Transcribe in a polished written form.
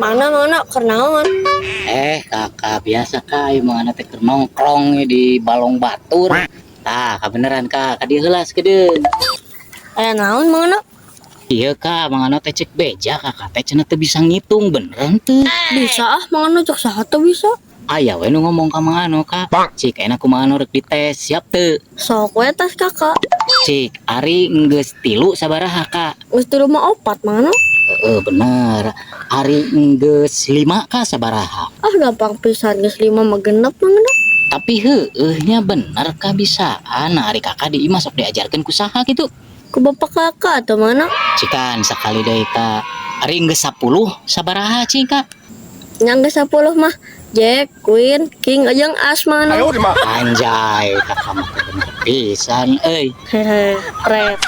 Mana mana keur naon? Eh, Kakak, biasa, Kak, ieu mah teh keur nongkrong di balong batur. Tah, kabeneran, Kak, ka dieu heula sakedeung. Aya naon, Mang Ano? Iya, Kak, Mang Ano teh cek beja Kakak teh cenah teu bisa ngitung, beneran teu? Bisa ah, Mang Ano, cek saha teu bisa? Aya we nu ngomong ka Mang Ano, Kak. Cik, enak ku Mang Ano rek dites, siap teu? Sok we tes, Kakak. Cik, ari enggeus 3 sabaraha, Kak? Geus 3 mah 4, Mang Ano. Heeh, bener. Ari enggeus 5, Kak, sabaraha? Ah, gampang pisan, geus 5 mah 6, Mang Ano. Tapi heueuh nya bener, Kak, bisaan. Nah, ari Kakak di imah sok diajarkeun ku saha kitu? Ku bapak Kakak atuh, Mang Ano. Cikan sakali deui, Kak. Ari enggeus 10 sabaraha, cing, Kak? Nya geus 10 mah Jack, Queen, King, jeung As, Mang Ano. Anjay, Kakak mah bener pisan euy. Hehe, rep.